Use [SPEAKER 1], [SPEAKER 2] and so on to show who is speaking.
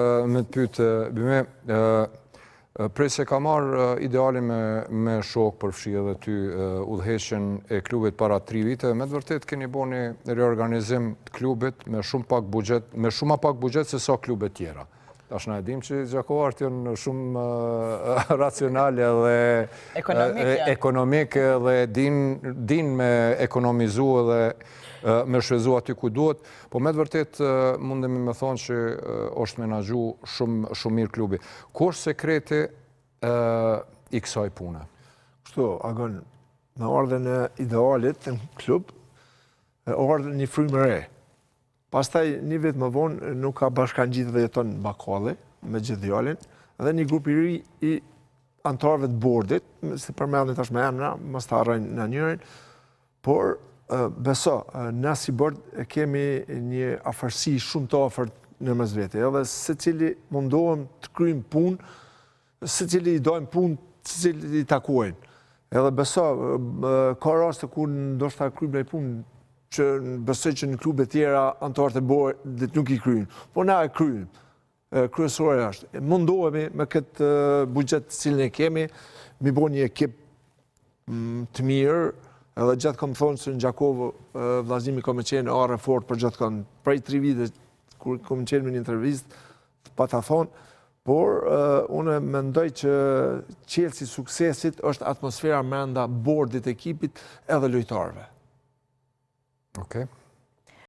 [SPEAKER 1] Me të pytë, Byme, prej se ka marrë Ideali me, me shokë përfshi edhe ty udhëheqjen e klubit para tri vite, me të vërtetë keni bo një reorganizim të klubit me shumë pak buxhet, me shumë ma pak buxhet se sa klubet tjera. Tash na e dim që gjakovarët janë shumë racionale dhe ekonomike dhe din, din me ekonomizu edhe me shpenzu aty ku duhet. Po me të vërtetë mundemi me thonë që është menaxhu shumë, shumë mirë klubi. Ku është sekreti i kësaj pune?
[SPEAKER 2] Kështu, Agon, me ardhjen e Idealit në klub, ardhën një frymë e re. Pastaj, një vit më vonë, na u ka bashkangjitë dhe Jeton Bakalli, me gjithë djalin, dhe një grup i ri i anëtarëve të bordit, s'i përmendim tash me emna, mos ta harrojnë na njërin, Por, beso, na si bord e kemi një afërsi shumë të afërt në mes vete, edhe secili mundohem të kryjmë punë, secili i dojmë punë, secili i takojnë. Edhe beso, ka raste kur ndoshta kryjmë një punë që besoj që në klube tjera anëtarët e bordit nuk i kryjnë, po na e kryjmë. Kryesore është, mundohemi me këtë buxhet të cilin e kemi, mi bo një ekip mm, të mirë, edhe gjithë kam thonë se në Gjakovë Vllaznimi ka me qenë arrë e fortë për gjithkënd, prej tri vite, kur kom qenë me një intervistë, pata thonë, por unë mendoj që çelësi i suksesit është atmosfera mrenda bordit ekipit edhe lojtarëve.
[SPEAKER 1] Okej.